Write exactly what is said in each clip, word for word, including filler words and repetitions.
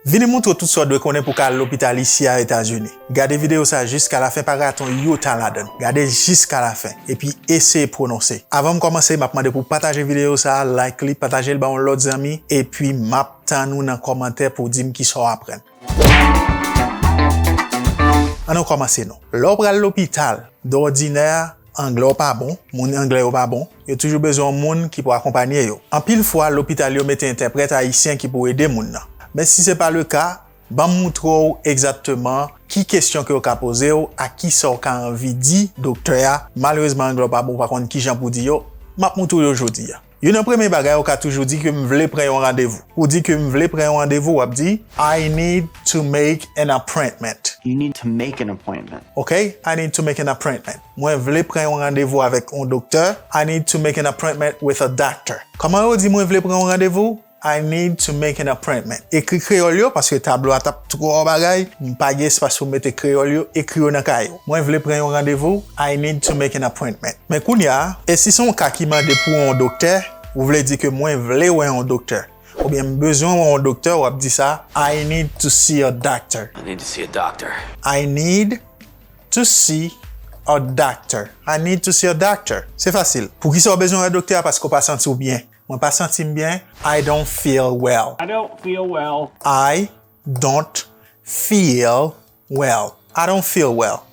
Vini moutre w tout sa w dwe konnen pou w ka al lopital isi a Etazini. Gade videyo sa a jiska lafen, pa rate yon youn ladan l. Gade l jiska lafen, epi eseye pwononse. Avan m kòmanse, m ap mande pou w pataje videyo sa a, like li, pataje l ba yon lòt zanmi, epi m ap tann ou nan kòmantè pou w di m kisa w aprann. Ann nou kòmanse non. Lè w pral lopital, dòdinè, anglè w pa bon, moun anglè yo pa bon, yo toujou bezwen yon moun ki pou akonpanye yo. Anpil fwa, lopital yo mete entèprèt ayisyen ki pou ede moun nan. Men si se pa le ka, ban m moutre w egzakteman ki kesyon ke yo ka poze w ak kisa w ka anvi di doktè a. Malerezman, anglè w pa bon, w pa konn kijan pou di yo. M ap moutre w yo jodi a. Youn nan premye bagay, ou ka toujou di ke m vle pran yon randevou. Pou di ke m vle pran yon randevou, w ap di, I need to make an appointment. You need to make an appointment. Ok? I need to make an appointment. Mwen vle pran yon randevou avèk yon doktè. I need to make an appointment with a doctor. Kòman yo di mwen vle pran yon randevou? I need to make an appointment. Ekri kreyòl yo, paske tablo a t ap twò bagay. M pa gen espas pou m mete kreyòl yo. Ekri yo nan kay ou. Mwen vle pran yon randevou. I need to make an appointment. Men kounye a, e si se yon ka ki mande pou yon doktè, ou vle di ke mwen vle wè yon doktè. Oubyen m bezwen wè yon doktè, w ap di sa, I need to see a doctor. I need to see a doctor. I need to see a doctor. I need to see a doctor. Se fasil. Poukisa w bezwen wè doktè a? Paske w pa santi w byen. Mwen pa santi m byen. I don't feel well. I don't feel well. I don't feel well. I don't feel well.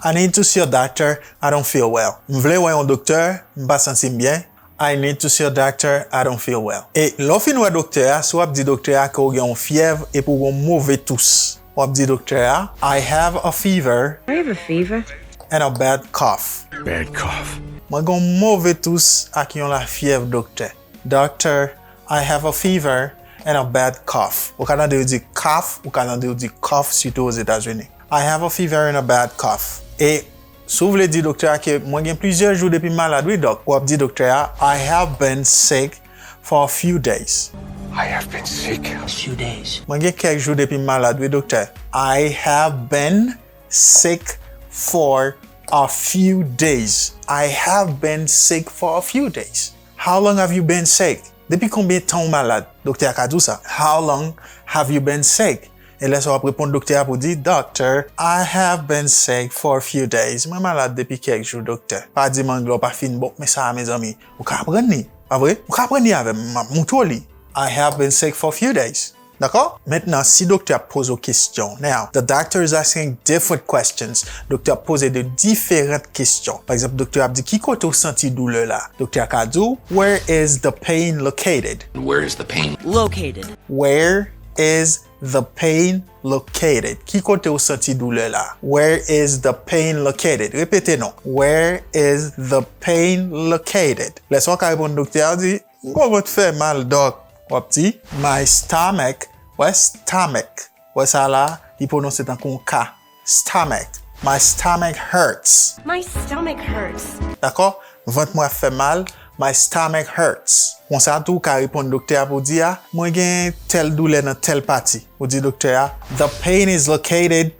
I need to see a doctor. I don't feel well. M vle wè yon doktè. M pa santi m byen. I need to see a doctor. I don't feel well. E lè w fin wè doktè a, si w ap di doktè a ke w gen yon fyèv epi w gen yon move tous, w ap di doktè a, I have a fever I have a fever. and a bad cough. Bad cough. Mwen gen yon move tous ak yon lafyèv, doktè. Doctor, I have a fever and a bad cough. Ou ka tande yo di cough, ou ka tande yo di cough, sitou Ozetazini. I have a fever and a bad cough. E si w vle di doktè a ke mwen gen plizyè jou depi m malad, wi, dòk, w ap di doktè a, I have been sick for a few days. I have been sick. A few days. Mwen gen kèk jou depi m malad, wi, doktè. I have been sick for a few days. I have been sick for a few days. How long have you been sick? Depi konbyen tan w malad? Doktè a ka di w sa. How long have you been sick? E lè sa w ap reponn doktè a pou di, Doctor, I have been sick for a few days. Mwen malad depi kèk jou, doktè. Pa di m anglè w pa fin bon, men sa a, mezanmi, ou ka aprann li, pa vre? Ou ka aprann li avè m, m ap moutre w li. I have been sick for a few days. Dakò? Mentnan, si doktè a ap poze w kesyon. Now, the doctor is asking different questions. Doktè a ap poze de diferan kesyon. Pa egzanp, doktè a ap di, ki kote w santi doulè la? Doktè a ka di w, where is the pain located? Where is the pain? Located. Where is the pain located? Ki kote w santi doulè la? Where is the pain located? Repete non. Where is the pain located? Lè sa w ka reponn doktè a, w di, m gon vant fè mal, dòk. W ap di, my stomach, wè stomach. Wè sa la, li pwononse tankou yon K. Stomach. My stomach hurts. My stomach hurts. Dakò? Vant mwen ap fè mal. My stomach hurts. Konsa tou, ou ka reponn doktè a pou di a, mwen gen tèl doulè nan tèl pati. Ou di doktè a, the pain is located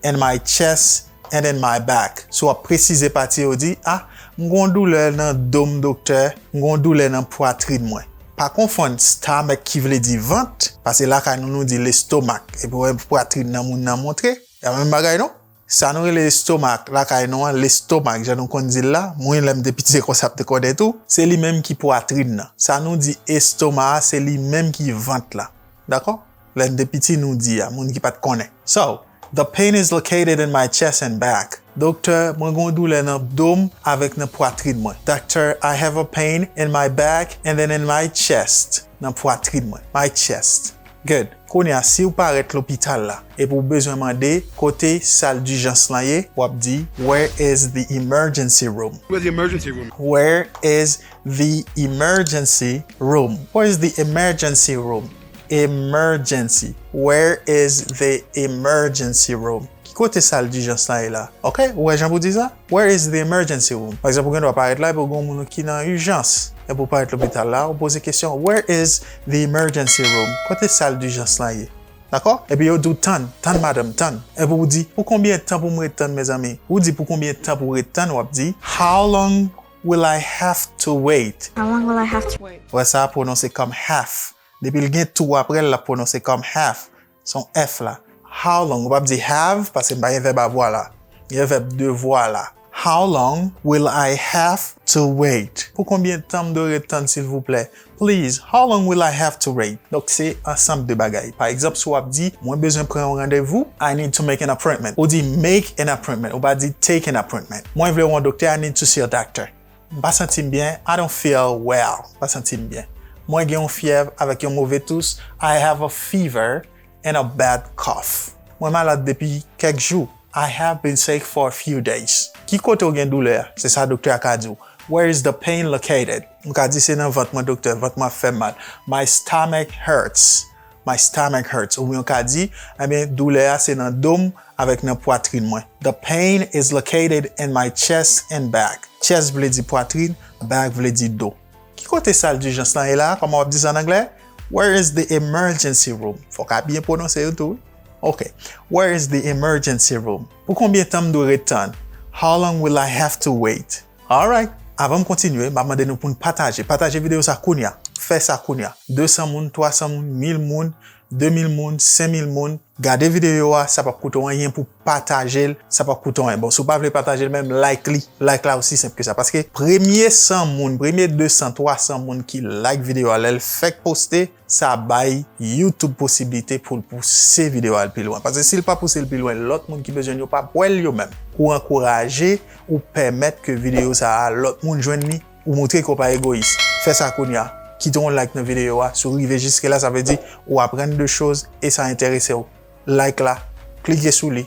in my chest and in my back. Si w ap presize pati yo, di, a, m gon doulè nan do m, doktè, m gon doulè nan pwatrin mwen. Pa konfonn stomach ki vle di vant, paske lakay nou, nou di lestomak. Epi w wè pwatrin nan moun nan montre, e pa menm bagay non. Sa nou rele estomak, lakay nou an, lestomak, jan nou konn di l la, mwen lè m te piti se konsa m te konnen tou, se li menm ki pwatrin nan. Sa nou di estoma a, se li menm ki vant la. Dakò? Lè n te piti nou di a, moun ki pa t konnen. So, the pain is located in my chest and back. Doktè, mwen gen yon doulè nan do m avèk nan pwatrin mwen. Doctor, I have a pain in my back and then in my chest. Nan pwatrin mwen. My chest. Good. Kounye a, si w parèt lopital la, epi w bezwen mande kote sal dijans lan ye, w ap di, where is the emergency room? Where's the emergency room? Where is the emergency room? Where is the emergency room? Emergency. Where is the emergency room? Ki kote sal dijans lan ye la? Ok, ou wè jan pou di sa? Where is the emergency room? Pa egzanp, ou gen dwa parèt la epi ou gen yon moun ki nan ijans. Epi ou parèt lopital la, ou poze kesyon, where is the emergency room? Kote sal dijans lan ye? Dakò? Epi yo di w tann, tann madanm, tann. Epi ou di, pou konbyen tan pou m ret tann, mezanmi? Ou di pou konbyen tan pou w ret tann, w ap di, how long will I have to wait? How long will I have to wait? Wè sa a pwononse kòm have. Depi l gen to apre l, l ap pwononse kòm have. Se yon F la. How long? Ou p ap di have, paske m pa gen vèb a vwa la. Gen vèb de vwa la. How long will I have to wait? Pou konbyen tan m dwe ret tann, silvouplè? Please, how long will I have to wait? Donk, se ansanm de bagay. Pa egzanp, si w ap di, mwen bezwen pran yon randevou, I need to make an appointment. Ou di make an appointment, ou pa di take an appointment. Mwen vle wè yon doktè, I need to see a doctor. M pa santi m byen, I don't feel well. M pa santi m byen. Mwen gen yon fyèv avèk yon move tous, I have a fever and a bad cough. Mwen malad depi kèk jou. I have been sick for a few days. Ki kote w gen doulè a? Se sa doktè a ka di w. Where is the pain located? Ou ka di se nan vant mwen, doktè, vant mwen ap fè m mal. My stomach hurts. My stomach hurts. Oubyen ou ka di, ebyen, doulè a se nan do m avèk nan pwatrin mwen. The pain is located in my chest and back. Chest vle di pwatrin, back vle di do. Ki kote sal dijans lan ye la? Kòman w ap di sa an anglè? Where is the emergency room? Fò w ka byen pwononse yo tou, wi. Ok. Where is the emergency room? Pou konbyen tan m dwe ret tann? How long will I have to wait? Alright. Avan m kontinye, m ap mande nou pou n pataje. Pataje videyo sa kounye a. Fè sa kounye a. De san moun, twa san moun, mil moun, de mil moun, senk mil moun. Gade videyo a, sa p ap koute w anyen pou pataje l, sa p ap koute w anyen. Bon, si w pa vle pataje l menm, like li. Like la osi senp ke sa. Paske premye san moun, premye de san, twa san moun ki like videyo a lè l fèk poste, sa bay YouTube posiblite pou l pouse videyo a al pi lwen. Paske si l pa pouse l pi lwen, lòt moun ki bezwen l yo p ap wè l yo menm. Ou ankouraje, ou pèmèt ke videyo sa a, lòt moun jwenn li, ou montre ke w pa egoyis. Fè sa kounye a. Kite yon like nan videyo a. Si w rive jiske la, sa vle di ou aprann de choz e sa enterese w. Like la, klike sou li.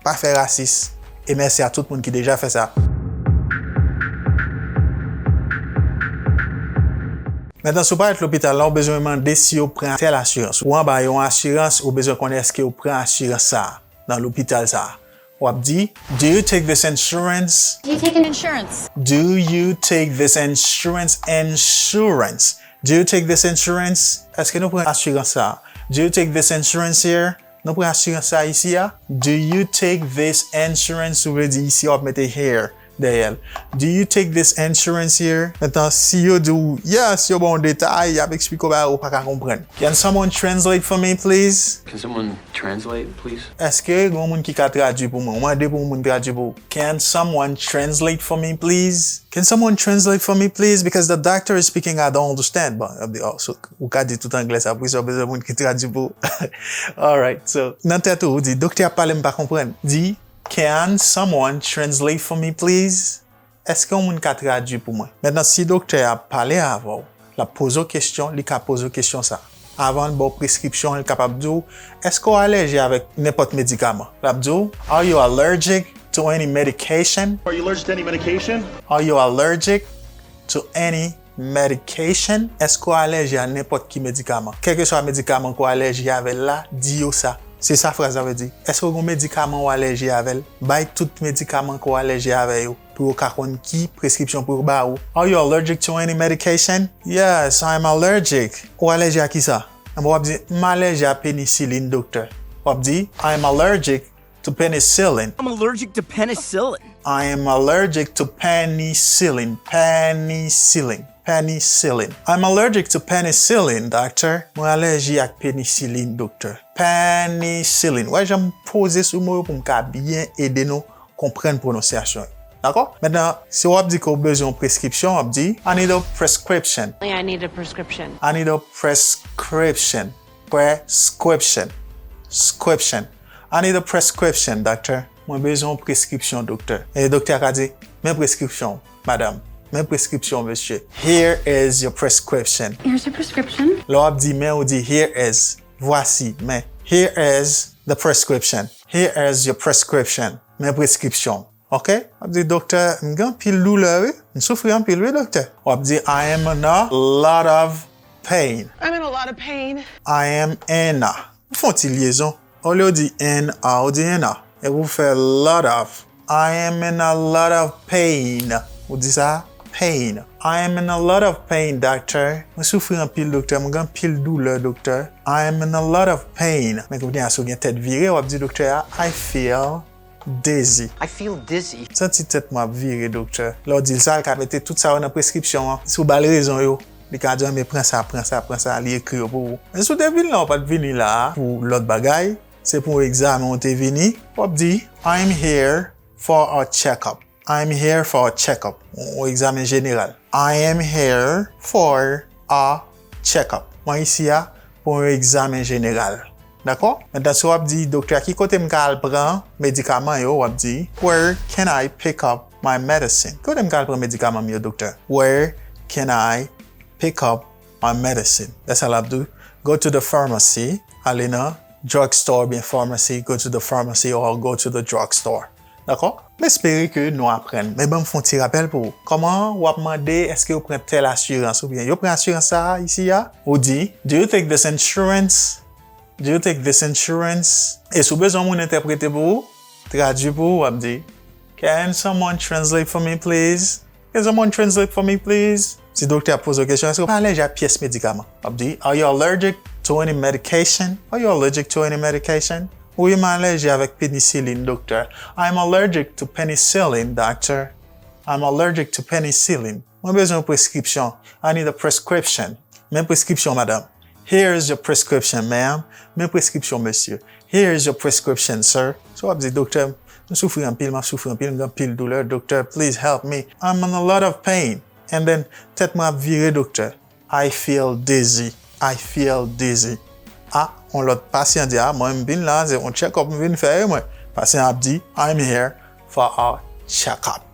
Pa fè rasis. E mèsi a tout moun ki deja fè sa. Mentnan, si w parèt lopital la, ou bezwen mande si yo pran tèl asirans. Ou anba yon asirans, ou bezwen konnen èske yo pran asirans sa a nan lopital sa a. W ap di, Do you take this insurance? Do you take an insurance? Do you take this insurance? Insurance. Do you take this insurance? Èske nou pran asirans sa a? Do you take this insurance here? Nou pran asirans sa a isi a? Do you take this insurance? Ou vle di isi a, w ap mete here dèyè l. Do you take this insurance here? Mentnan, si yo di w yes, yo ba w detay, y ap eksplike w bagay ou pa ka konprann. Can someone translate for me, please? Can someone translate, please? Èske gen yon moun ki ka tradui pou mwen? Ou mande pou yon moun tradui pou ou. Can someone translate for me, please? Can someone translate for me, please? Because the doctor is speaking, I don't understand. Bon, yo ap di, oh, so, ou ka di tout anglè sa, poukisa w bezwen moun ki tradui pou ou? Alright, so, nan tèt ou, ou di, doktè ap pale, m pa konprann. Di, Can someone translate for me, please? Èske yon moun ka tradui pou mwen? Mentnan, si doktè a ap pale avè w, l ap poze w kesyon, li ka poze w kesyon sa. Avan l ba w preskripsyon, li kapab di w, èske w alèji avèk nenpòt medikaman? L ap di w, Are you allergic to any medication? Are you allergic to any medication? Are you allergic to any medication? Èske w alèji a nenpòt ki medikaman? Kèlkeswa medikaman ke w alèji avè l la, di yo sa. Se sa fraz la vle di. Èske w gen yon medikaman w alèji avè l? Bay tout medikaman ke w alèji avè yo pou yo ka konn ki preskripsyon pou yo ba ou. Are you allergic to any medication? Yes, I am allergic. Ou alèji a kisa? Anben, w ap di, m alèji a penisilin, doktè. W ap di, I am allergic to penicillin. I'm allergic to penicillin. I am allergic to penicillin. Penicillin. Penicillin. I'm allergic to penicillin, doctor. Mwen alèji ak penisilin, doktè. Penicillin. Wè jan m poze sou mo yo pou m ka byen ede nou konprann pwononsyasyon yo. Dakò? Mentnan, si w ap di ke w bezwen yon preskripsyon, w ap di, I need a prescription. I need a prescription. I need a prescription. Prescription. Scription. I need a prescription, doctor. Mwen bezwen yon preskripsyon, doktè. E doktè a ka di, men preskripsyon w, madanm. Men preskripsyon w, mesye. Here is your prescription. Here's your prescription. Lè w ap di men, ou di, here is. Voici, men. Here is the prescription. Here is your prescription. Men preskripsyon w. Ok? W ap di, doktè, m gen anpil doulè, wi. M soufri anpil, wi, doktè. W ap di, I am in a lot of pain. I'm in a lot of pain. I am in a. Ou fè yon ti lyezon. Olye w di in a, ou di in a. Epi w fè lot of. I am in a lot of pain. Ou di sa, pain. I am in a lot of pain, doctor. Mwen soufri anpil, doktè. Mwen gen anpil doulè, doktè. I am in a lot of pain. Men kounye a, si w gen tèt vire, w ap di doktè a, I feel dizzy. I feel dizzy. M santi tèt mwen ap vire, doktè. Lè w di l sa, l ka mete tout sa yo nan preskripsyon an. Si w ba l rezon yo, Li ka di, men pran sa, pran sa, pran sa, li ekri yo pou ou. Men si w te vin la, w pa t vini la a pou lòt bagay, se pou yon egzamen w te vini, w ap di, I'm here for a check-up. I'm here for a check-up. Yon egzamen jeneral. I am here for a check-up. Mwen isi a pou yon egzamen jeneral. Dakò? Mentnan, si w ap di, doktè, ki kote m ka al pran medikaman yo, w ap di, where can I pick up my medicine? Ki kote m ka al pran medikaman m yo, doktè? Where can I pick up my medicine? That's all I do. Go to the pharmacy. Ale nan drug store oubyen pharmacy. Go to the pharmacy or go to the drug store. Dakò? M espere ke nou aprann. Men ban m fè yon ti rapèl pou ou. Kòman w ap mande èske yo pran tèl asirans oubyen yo pran asirans sa a isi a? Ou di, do you take this insurance? Do you take this insurance? E si w bezwen yon moun entèprete pou ou, tradui pou ou, w ap di, can someone translate for me, please? Can someone translate for me, please? Si doktè ap poze w kesyon, èske w alèji a pyès medikaman? W ap di, are you allergic to any medication? Are you allergic to any medication? Wi, m alèji avèk penisilin, doktè. I'm allergic to penicillin, doctor. I'm allergic to penicillin. Mwen bezwen yon preskripsyon. I need a prescription. Men preskripsyon, madam. Here is your prescription, ma'am. Men preskripsyon, mesye. Here is your prescription, sir. So, w ap di, doktè, m soufri anpil, m ap soufri anpil, m gen anpil doulè. Doktè, please help me. I'm in a lot of pain. And then, tèt mwen ap vire, doktè. I feel dizzy. I feel dizzy. A, yon lòt pasyan di, a, mwen m vin la, se yon check-up m vin fè, wi, mwen. Pasyan ap di, I'm here for a check-up.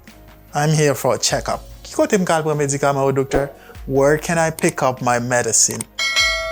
I'm here for a check-up. Ki kote m ka al pran medikaman yo, doktè? Where can I pick up my medicine?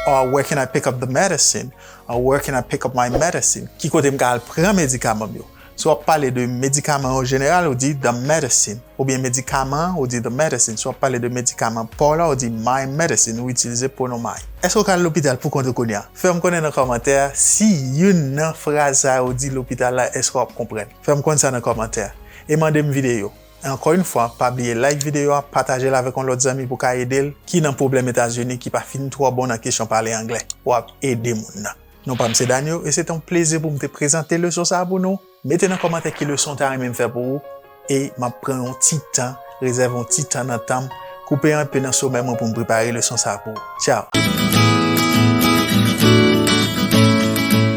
Or where can I pick up the medicine? Or where can I pick up my medicine? Ki kote m ka al pran medikaman m yo? Si w ap pale de medikaman an jeneral, ou di the medicine. Oubyen medikaman, ou di the medicine. Si w ap pale de medikaman pa w la, ou di my medicine. Ou itilize pwonon my. Èske w ka al lopital pou kont ou kounye a? Fè m konnen nan kòmantè a si youn nan fraz sa yo di lopital la, èske w ap konprann? Fè m konn sa nan kòmantè a. E mande m videyo. E ankò yon fwa, pa bliye like videyo a, pataje l avèk yon lòt zanmi pou ka ede l, ki nan pwoblèm Etazini, ki pa fin twò bon nan kesyon pale anglè. W ap ede moun nan. Non pa m se Danio, e se te yon plezi pou m te prezante leson sa a pou nou. Mete nan kòmantè ki leson w ta renmen m fè pou ou, e m ap pran yon ti tan, rezève yon ti tan nan tan m, koupe yon enpe nan somèy mwen pou m prepare leson sa a pou ou. Tchao!